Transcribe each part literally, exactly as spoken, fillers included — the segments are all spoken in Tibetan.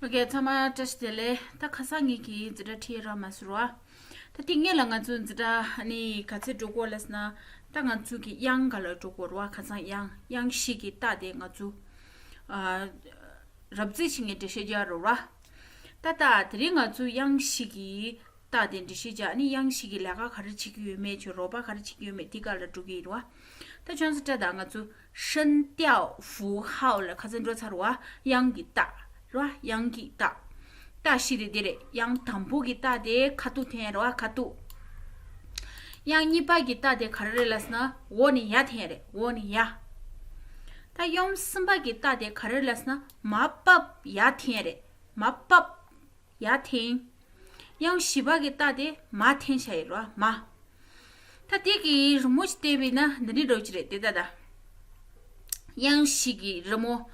ཨོ་ཀེ། ཚང་མ་བཀྲ་ཤིས་བདེ་ལེགས། ད་ཁ་སང་ངེད་ཀྱིས་འཛིན་གྲྭ་ཁྲིད་ར་མ་ཟེར་བ། ད་དེ་སྔོན་ལ་ང་ཚོ་འཛིན་གྲྭ་ནི་ག་ཚོད་འགྲོ་དགོས་ལབ་ཟེར་ན། ད་ང་ཚོ་གི་དབྱངས་ག་ལ་འགྲོ་དགོས་ར། ཁ་སང་དབྱངས་དབྱངས་བཞི་གི་རྟགས་དེ་ང་ཚོ་ཨ་རབ་རྩིས་བྱེད་མཁན་འགྲེལ་བཤད་རྒྱག་རོགས་ར། ད་ད་དེ་རིང་ང་ཚོ་དབྱངས་བཞི་གི་རྟགས་དེ་འགྲེལ་བཤད་རྒྱག་ནི། དབྱངས་བཞི་གི་ལས་ཀ་ག་རེ་བྱེད་ཀྱི་ཡོད་མེད་ཆོ། རོགས་པ་ག་རེ་བྱེད་ཀྱི་ཡོད་མེད་དེ་ག་ལ་འགྲོ་གི་ཡིན་ར། ད་ཁྱོད་ཚོ་ད་ད་ང་ཚོ་声调符号ལ་ཁ་སང་འགྲོ་ཚར་བ། དབྱངས་ཀྱི་རྟགས་ར། དབྱངས་ཀྱི་རྟགས། རྟགས་བཞི་དེ་དེ་རེད། དབྱངས་དང་པོ་གི་རྟགས་དེ་ཁ་ཐུག་འཐེན་ར། ཁ་ཐུག་དབྱངས་གཉིས་པ་གི་རྟགས་དེ་ག་རེ་རེད་ལབ་ཟེར་ན། འོག་ནས་ཡར་འཐེན་རེད། འོག་ནས་ཡར། ད་དབྱངས་གསུམ་པ་གི་རྟགས་དེ་ག་རེ་རེད་ལབ་ཟེར་ན། མར་ཕབ་ཡར་འཐེན་རེད། མར་ཕབ་ཡར་འཐེན། དབྱངས་བཞི་པ་གི་རྟགས་དེ་མར་འཐེན་བྱ་ཡི་ར། མར། ད་དེ་གི་རི་མོ་ཞིག་བལྟས་པས་ན་འདི་འདྲའི་འགྲོ་གི་རེད་དེ། ད་ད་དབྱངས་བཞི་གི་རི་མོ།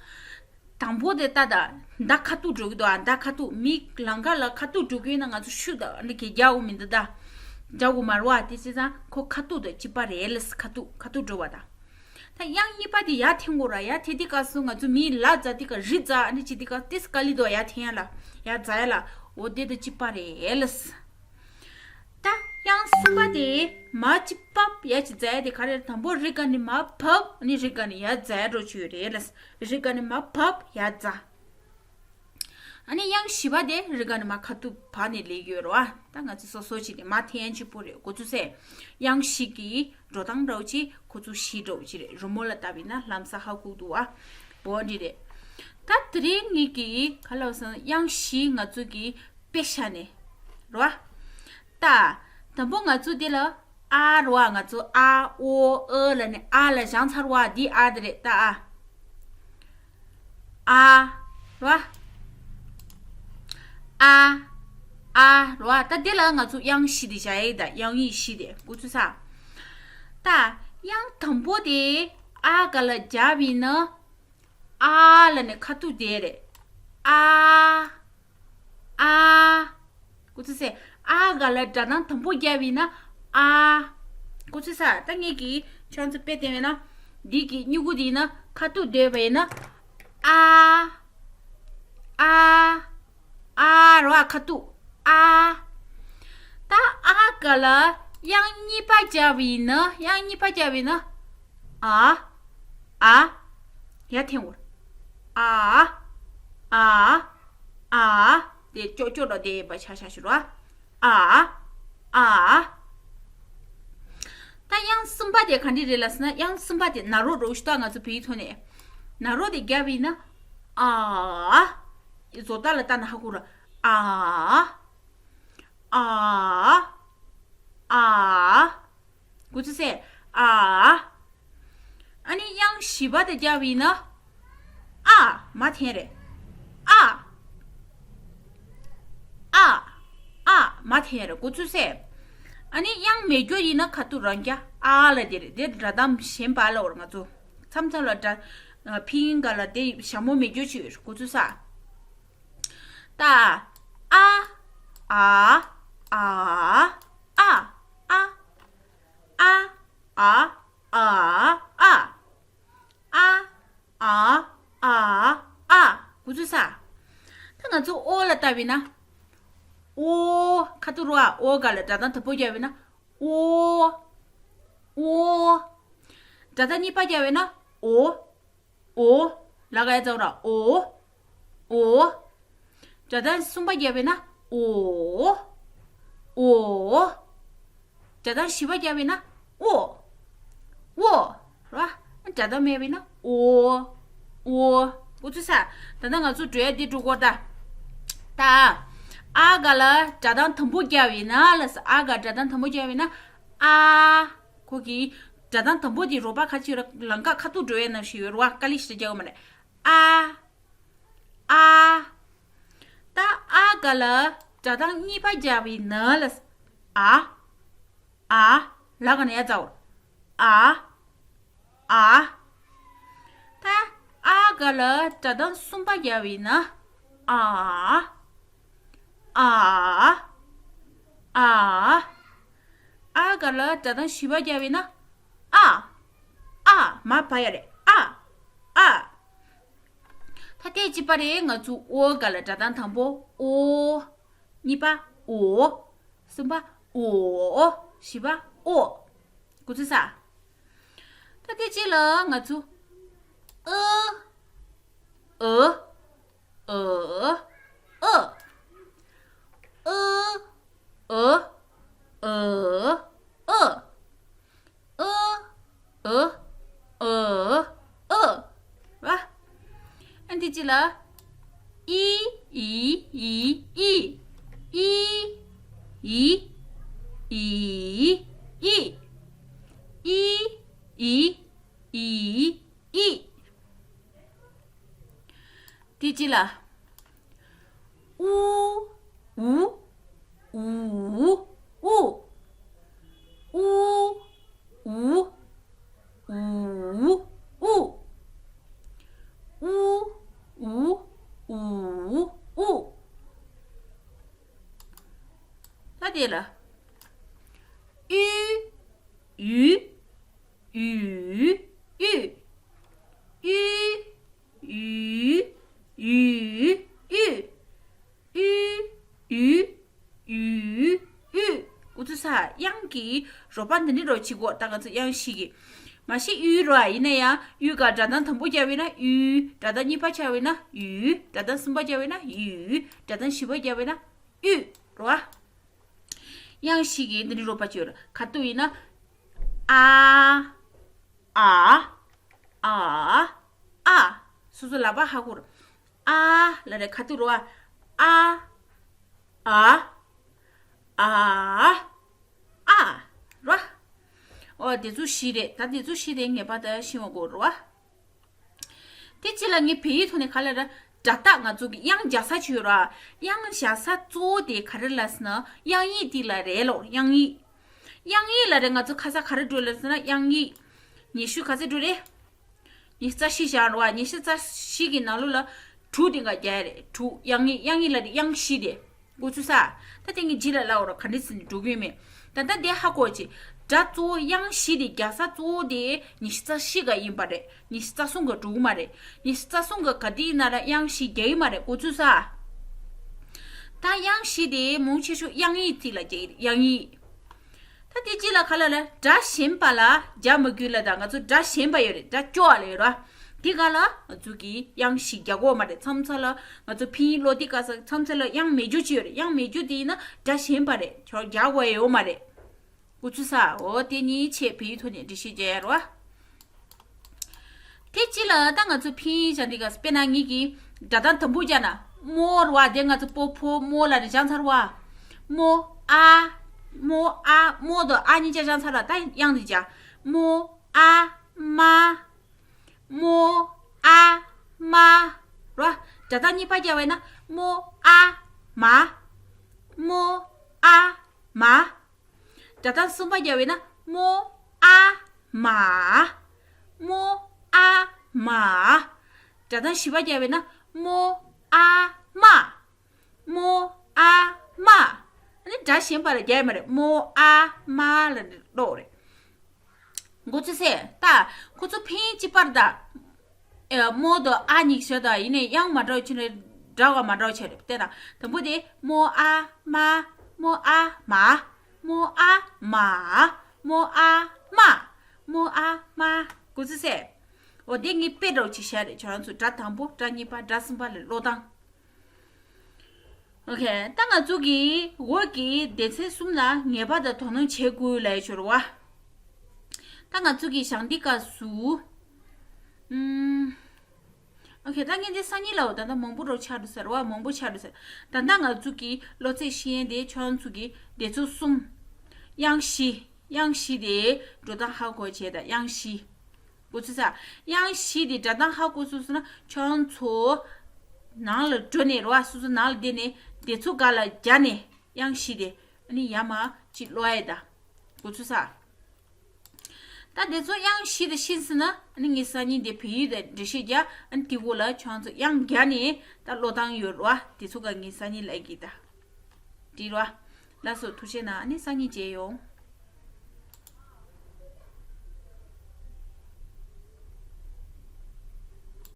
དང་པོ་དེ་ད་ད་མདའ་ཁ་ཐུག་འགྲོ་གི་འདུག་ཨ། མདའ་ཁ་ཐུག་མི་ལམ་ཁ་ལ་ཁ་ཐུག་འགྲོ་གི་ཡོད་ན་ང་ཚོ་ཤུགས་དང་འདི་གི་རྒྱག་དགོས་མི་འདུག་ད་རྒྱག་དགོས་མ་རེད་བ། དེ་བྱས་ཙང་ཁོ་ཁ་ཐུག་དང་གཅིག་པ་རེད་ལབ། ཁ་ཐུག་ཁ་ཐུག་འགྲོ་བ་ད། ད་དབྱངས་གཉིས་པ་དེ་ཡར་འཐེན་དགོས་ར། ཡར་འཐེན་དུས་སྐབས་སུ་ང་ཚོ་མིའི་ལ་འཛེགས་དུས་སྐབས་རི་འཛེགས་ཨ་ནི་བྱེད་དུས་སྐབས་ཏིས་དཀའ་ལས་འདུག་ཡར་འཐེན་ཡ་ལ། ཡར་འཛེགས་ཡ་ལ། འོ་དེ་དང་གཅིག་པ་རེད་ལབ། ད་དབྱངས་གསུམ་པ་དེ་མར་གཅིག་ཕབ་ཡར་གཅིག་འཛེགས་ཡ་དེ་ག་རེ་རེད། དང་པོ་རི་སྒང་ནས་མར་ཕབ། ཨ་ནི་རི་སྒང་ནས་ཡར་འཛེགས་ཡ་འགྲོ་གི་ཡོད་རེད་ལབ། རི་སྒང་ནས་མར་ཕབ་ཡར་འཛེགས། ཨ་ནི་དབྱངས་བཞི་པ་དེ་རི་སྒང་ནས་མར་ཁ་ཐུག་བབས་ནས་སླེབས་ཀྱི་ཡོད་རེད་བ། ད་ང་ཚོ་སོ་སོ་ཅིག་ནས་མར་འཐེན་གཅིག་པོ་རེད། འགོ་ཚུགས་སའི་དབྱངས་བཞི་གི་འགྲོ་སྟངས་འདྲ་བོ་ཅིག་ཁོ་ཚོ་བཞི་འདྲ་བོ་ཅིག་རེད། རི་མོ་ལ་ལྟ་བས་ན་ལམ་སང་ཧ་གོ་གི་འདུག་བ། འོ་འདི་རེད། ད་དེ་རིང་ངེད་ཀྱིས་ག་ལབ་སོང་། དབྱངས་བཞི་ང་ཚོ་གི་དཔེ་བཞག་ནས་རེད་བ། ད་དང་པོ་ང་ཚོ་འདི་ལ་ཨ་རེད་བ། ང་ཚོ་ཨ་ཨོ་ཨ་ལབ་ནས་ཨ་ལ་སྦྱངས་ཚར་བ། འདི་ཨ་དེ་རེད། ད་ཨ། ཨ། རེད་བ། ཨ། ཨ། རེད་བ། ད་འདི་ལ་ང་ཚོ་དབྱངས་བཞི་དེ་བཞག་ཡ་ཡིན། ད་དབྱངས་ཡིག་བཞི་དེ་འགོ་ཚུགས་ས། ད་དབྱངས་དང་པོ་དེ་ཨ་སྒང་ལ་བརྒྱབ་ཡིན་ན། ཨ་ལབ་ནས་ཁ་ཐུག་དེ་རེད། ཨ། ཨ། འགོ་ཚུགས་སའི་ཨ་སྒང་ལ་སྒྲ་གདངས་དང་པོ་བརྒྱབ་ཡིན་ན་ཨ། འགོ་ཚུགས་ས། ད་ངེད་ཀྱིས་ཁྱོད་ཚོ་དཔེ་བསྟན་པས་ན། འདི་གི་སྨྱུ་གུ་འདི་ན་ཁ་ཐུག་བསྡད་པ་ཡིན་ན། ཨ། ཨ། ཨ་རེད་བ། ཁ་ཐུག་ཨ། ད་ཨ་སྒང་ལ་དབྱངས་གཉིས་པ་བརྒྱབ་ཡིན་ན། དབྱངས་གཉིས་པ་བརྒྱབ་ཡིན་ན། ཨ། ཨ། ཡར་འཐེན་དགོས། ཨ། ཨ། ཨ། དེ་ཅོག་ཅོག་འདྲ་བསྡད་པ་ཆ་བཞག་ཞུ་རོགས། ཨ། ཨ། ད་དབྱངས་གསུམ་པ་དེ་ག་འདྲ་རེད་ལབ་ཟེར་ན། དབྱངས་གསུམ་པ་དེ་ན་རོ་འདྲ་བོ་ཞིག་ད་ང་ཚོ་བོད་ཡིག་ཐོག་ནས་ན་རོ་དེ་བརྒྱབ་ཡིན་ན། ཨ། བཟོ་ལྟ་ལ་ལྟ་ན་ཧ་གོ་ར། ཨ། ཨ། ཨ། འགོ་ཚུགས་སའི་ཨ། ཨ་ནི་དབྱངས་བཞི་པ་དེ་བརྒྱབ་ཡིན་ན། ཨ། མར་འཐེན་རེད། ཨ། ཨ། ཨ། མར་འཐེན་རེད། འགོ་ཚུགས་སའི། ཨ་ནི་དབྱངས་མེད་རྒྱུ་ཡིན་ན་ཁ་ཐུག་རང་རྐྱ་ཨ་ལབ་དེ་རེད། དེ་སྒྲ་གདངས་གཞན་པ་ལབ་དགོས་རེད། ང་ཚོ་མཚམས་མཚམས་ལ་སྒྲ་ཕིང་ག་ལ་དེ་ཞྭ་མོ་མེད་རྒྱུ་ཅིག་ཡོད་རེད། འགོ་ཚུགས་ས། ད་ཨ། ཨ། ཨ། ཨ། ཨ། ཨ། ཨ། ཨ། ཨ། ཨ། ཨ། ཨ། ཨ། ཨ། འགོ་ཚུགས་ས། ད་ང་ཚོ་ཨོ་ལ་ལྟ་བས་ན། ཨོ། ཁ་ཐུག་རོ། ཨ། ཨོ་སྒང་ལ་སྒྲ་གདངས་དང་པོ་བརྒྱབ་པས་ན། ཨོ། ཨོ། སྒྲ་གདངས་གཉིས་པ་བརྒྱབ་པས་ན། ཨོ། ཨོ། ལ་ག་ཡ་ཙ་ར། ཨོ། ཨོ། སྒྲ་གདངས་གསུམ་པ་བརྒྱབ་པས་ན། ཨོ། ཨོ། སྒྲ་གདངས་བཞི་པ་བརྒྱབ་པས་ན། ཨོ། ཨོ། ར། སྒྲ་གདངས་མེད་པས་ན། ཨོ། ཨོ། འགོ་ཚུགས་ས། ད་ལྟ་ང་ཚོ་འགྲོ་ཡ་འདི་འགྲོ་གོ་ད། ད། ཨ་སྒང་ལ་སྒྲ་གདངས་དང་པོ་བརྒྱབ་ཡིན་ན་ལབ་ས། ཨ་སྒང་སྒྲ་གདངས་དང་པོ་བརྒྱབ་ཡིན་ན། ཨ། ཁོ་གི་སྒྲ་གདངས་དང་པོ་དེ་རོགས་པ་ཁ་ཅིག་ལ་ལམ་ཁ་ཁ་ཐུག་འགྲོ་ཡ་ནང་བཞིན་ཡོད་རེད་བ། དཀའ་ལས་ཞེ་དྲག་རྒྱག་དགོས་མ་རེད། ཨ། ཨ། ད་ཨ་སྒང་ལ་སྒྲ་གདངས་གཉིས་པ་བརྒྱབ་ཡིན་ན་ལབ་ས། ཨ། ཨ། ལ་ག་ན་ཡ་ཙ་བོ། ཨ། ཨ། ད་ཨ་སྒང་ལ་སྒྲ་གདངས་གསུམ་པ་བརྒྱབ་ཡིན་ན། ཨ། ཨ། ཨ། ཨ་སྒང་ལ་སྒྲ་གདངས་བཞི་པ་བརྒྱབ་ཡིན་ན། ཨ། ཨ། མར་བབས་ཡ་རེད། ཨ། ཨ། ད་ ད་དེ་གཅིག་པ་རེད། ང་ཚོ་ཨོ་ག་ལ་སྒྲ་གདངས་དང་པོ་ཨོ། གཉིས་པ་ཨོ། གསུམ་པ་ཨོ། བཞི་པ་ཨོ། གོ་ཚོད་ས། ད་དེ་གཅིག་ལ་ང་ཚོ་ཨ། ཨ། ཨ། ཨ། ཨ། ཨ། ཨ། ཨ། ཨ། ཨ། ཨ། ཨ། ར། ཨ་འདི་ཅི་ལ། ཨི། ཨི། ཨི། ཨི། ཨི། ཨི། ཨི། ཨི། ཨི། ཨི། ཨི། དེ་ཅི་ལ། ཨུ། ཨུ། ཨུ། ཨུ། ཨུ། ཨུ། ཨུ། ཨུ། ཨུ། ཨུ། ད་དེ་ལ། ཨུ། ཡུ། ཡུ། ཡུ། ཡུ། ཡུ། ཡུ། ཡུ། ཡུ། ཡུ། ཡུ། འུ་ཚོ་ས་དབྱངས་ཀྱི་རོགས་པ་འདི་འདྲ་རོགས་བྱེད་དགོས། ད་ང་ཚོ་དབྱངས་བཞི་གི། མ་གཞི་ཡུ་རོ་ཨ་ཡིན་ན་ཡང་ཡུ་ག་སྒྲ་གདངས་དང་པོ་རྒྱག་པས་ན་ཡུ། སྒྲ་གདངས་གཉིས་པ་རྒྱག་པས་ན་ཡུ། སྒྲ་གདངས་གསུམ་པ་རྒྱག་པས་ན་ཡུ། སྒྲ་གདངས་བཞི་པ་རྒྱག་པས་ན་ཡུ་རོ་ཨ། དབྱངས་བཞི་གི་འདི་འདྲ་རོགས་པ་བྱེད་རོགས། ཁ་ཐུག་ཡིན་ན། ཨ། ཨ། ཨ། ཨ། སོ་སོ་ལག་པ་ཧ་གོ་ར། ཨ་ལ་རེ་ཁ་ཐུག་རོ་ཨ། ཨ། ཨ། ཨ། ཨ། རོ། ཨོ་དེ་ཚོ་བཞི་རེད། ད་དེ་ཚོ་བཞི་རེད། ངེས་པར་དུ་ཤེས་པ་དགོས་རོ། དེ་ཅི་ལ་ངས་བོད་ཡིག་ཐོག་ནས་ག་ལ་ར། སྒྲ་རྟགས་ང་ཚོ་གི་དབྱངས་རྒྱག་ས་ཅིག་ཡོད་ར། དབྱངས་རྒྱག་ས་གཙོ་བོ་དེ་ག་རེ་ལ་ཟེར་ན་དབྱངས་ཡིག་དེ་ལ་རེད་ལོ། དབྱངས་ཡིག་དབྱངས་ཡིག་ལ་རེད། ང་ཚོ་ཁ་ས་ག་རེ་འགྲོ་ལ་ཟེར་ན་དབྱངས་ཡིག་ཉི་ཤུ་ག་ཚད་འགྲོ་རེད། ཉི་ཤུ་རྩ་བཞི་བཞག་རོ་བ། ཉི་ཤུ་རྩ་བཞི་གི་ནང་ལོགས་ལ་དྲུག་དེ་འགའ་རྒྱག་ཡ་རེད། དྲུག་དབྱངས་ཡིག་དབྱངས་ཡིག་ལ་རེད། དབྱངས་བཞི་དེ། འགོ་ཚུགས་ས། ད་དེ་ངས་རྗེས་ལ་ལབ་འོ་ར། ག་འདྲ་ཟེར་ནས་འགྲོ་གི་ཡོད་མེད། ད་ལྟ་དེ་ཧ་གོ་ཅིག་སྒྲ་གཙོ་བོ་དབྱངས་བཞི་དེ་རྒྱག་ས་གཙོ་བོ་དེ་ཉི་ཤུ་རྩ་བཞི་ག་ཡིན་པ་རེད། ཉི་ཤུ་རྩ་གསུམ་ག་འགྲོ་གི་མ་རེད། ཉི་ཤུ་རྩ་གསུམ་ག་ག་དེ་ཡིན་ན་ར་དབྱངས་བཞི་རྒྱག་གི་མ་རེད། འགོ་ཚུགས་ས། ད་དབྱངས་བཞི་དེ་མང་ཆེ་ཤོས་དབྱངས་ཡིག་ཅིག་ལ་རྒྱག་གི་རེད། དབྱངས་ཡིག་ད་དེ་གཅིག་ལ་ག་ལ་ལ་སྒྲ་གཞན་པ་ལ་རྒྱག་མ་དགོས་ལ། ད་ང་ཚོ་སྒྲ་གཞན་པ་ཡོད་རེད། སྒྲ་སྐྱོ་བ་ལ་ཡོད་ར། དེ་ག་ལ་ང་ཚོ་གི་དབྱངས་བཞི་རྒྱག་དགོས་མ་རེད། མཚམས་མཚམས་ལ་ང་ཚོ་ཕིན་ཡིག་ཀློག་དུས་སྐབས་སུ་མཚམས་མཚམས་ལ་དབྱངས་མེད་རྒྱུ་ཅིག་ཡོད་རེད། དབྱངས་མེད་རྒྱུ་དེ་ཡིན་ན་སྒྲ་གཞན་པ་རེད། ཁྱོད་རྒྱག་དགོས་ཡ་ཡོད་མ་རེད། འགོ་ཚུགས་ས། འོ་དེ་གཉིས་ཆེད་བོད་ཡིག་ཐོག་ནས་འགྲེལ་བཤད་རྒྱག་ཡ་རེད་བ། དེ་གཅིག་ལ་ད་ང་ཚོ་ཕིན་ཡིག་སྦྱང་དུས་སྐབས་སུ་དཔེར་ན་ངེད་ཀྱིས་སྒྲ་གདངས་དང་པོ་རྒྱག་ན་མོ་རེད་བ། དེ་ང་ཚོ་པོ་ཕོ་མོ་ལ་རེ་སྦྱངས་ཚར་བ། མོ་ཨ། མོ་ཨ། མོ་དང་ཨ་གཉིས་ཆ་སྦྱངས་ཚར་ལ། ད་དབྱངས་དེ་སྦྱང་། མོ་ཨ་མ། མོ་ཨ་མ། རེད་བ། སྒྲ་གདངས་གཉིས་པ་རྒྱག་པས་ན་མོ་ཨ་མ། མོ་ཨ་མ། སྒྲ་གདངས་གསུམ་པ་རྒྱག་པས་ན་མོ་ཨ་མ། མོ་ཨ་མ། སྒྲ་གདངས་བཞི་པ་རྒྱག་པས་ན་མོ་ཨ་མ། མོ་ཨ་མ། ཨ་ནི་སྒྲ་གཞན་པ་ལ་རྒྱག་ཡ་མ་རེད། མོ་ཨ་མ་ལ་ཀློག་རེད། འགོ་ཚུགས་ས། ད་ཁོ་ཚོ་ཕིན་ཡིག་གཅིག་པ་རེད་ད། ཨེ། མོ་དང་ཨ་གཉིས་ཤོད་ད། ཡིན་ནའི་དབྱངས་མ་འདྲ་བ་ཕྱིན་ནས་སྒྲ་ག་མ་འདྲ་བ་བྱས་རེད། བལྟས་ན་དང་པོ་དེ་མོ་ཨ་མ། མོ་ཨ་མ། མོ་ཨ་མ། མོ་ཨ་མ། མོ་ཨ་མ། འགོ་ཚུགས་ས། འོ་དེ་ངས་དཔེ་འདྲ་བོ་ཅིག་བཞག་རེད། ཁྱོད་རང་ཚོ་སྒྲ་དང་པོ་སྒྲ་གཉིས་པ་སྒྲ་གསུམ་པ་ལ་ཀློག་སྟངས། ཨོ་ཁེ། ད་ང་ཚོ་གི་འོག་གི་སྡེ་ཚན་གསུམ་ལ་ངེས་པར་དུ་དོ་སྣང་བྱེད་དགོས་ལབ་ཡ་ཅིག་ཡོད་རེད་བ། ད་ང་ཚོ་གི་སྦྱང་དུས་སྐབས་སུ། ཨུམ། ཨོ་ཁེ། ད་ངས་འདི་སང་ཉིན་ལ་འོ་ད་ལྟ་མང་པོ་རོ་ཆགས་འགྲོ་ས་རེད་བ། མང་པོ་ཆགས་འགྲོ་ས། ད་ལྟ་ང་ཚོ་གི་ཀློག་ཚད་ཤེས་ཡོན་དེ་ཁྱོད་རང་ཚོ་གི་སྡེ་ཚན་གསུམ། དབྱངས་བཞི། དབྱངས་བཞི་དེ་འགྲོ་སྟངས་ཧ་གོ་བྱས། ད་དབྱངས་བཞི། འགོ་ཚུགས་ས། དབྱངས་བཞི་དེ་སྒྲ་གདངས་ཧ་གོ་སོང་ཟེར་ན་ཁྱོད་རང་ཚོ་ནང་ལ་འགྲོ་ནས་རེད་བ། སོ་སོ་ནང་ལ་བསྡད་ནས་སྡེ་ཚན་ཁག་ལ་སྦྱར་ནས་དབྱངས་བཞི་དེ་ཨ་ནི་ཡར་མར་ཅིག་ཀློག་ཡ་ད། འགོ་ཚུགས་ས། ད་སྡེ་ཚན་དབྱངས་བཞི་དེ་ཤེས་ཟིན་ན་ཨ་ནི་ངས་སང་ཉིན་དེ་བོད་ཡིག་དང་འགྲེལ་བཤད་རྒྱག་ཨ་ནི་དེ་གོ་ལ་ཁྱོད་རང་ཚོ་དབྱངས་རྒྱག་ནས་ད་ཀློག་སྟངས་ཡོད་རེད་བ། སྡེ་ཚན་ཁག་ངས་སང་ཉིན་ལབ་ཀྱི་ད། འགྲིག་རེད་བ། ལགས་སོ། ཐུགས་རྗེ་གནང་། ཨ་ནི་སང་ཉིན་མཇལ་ཡོང་།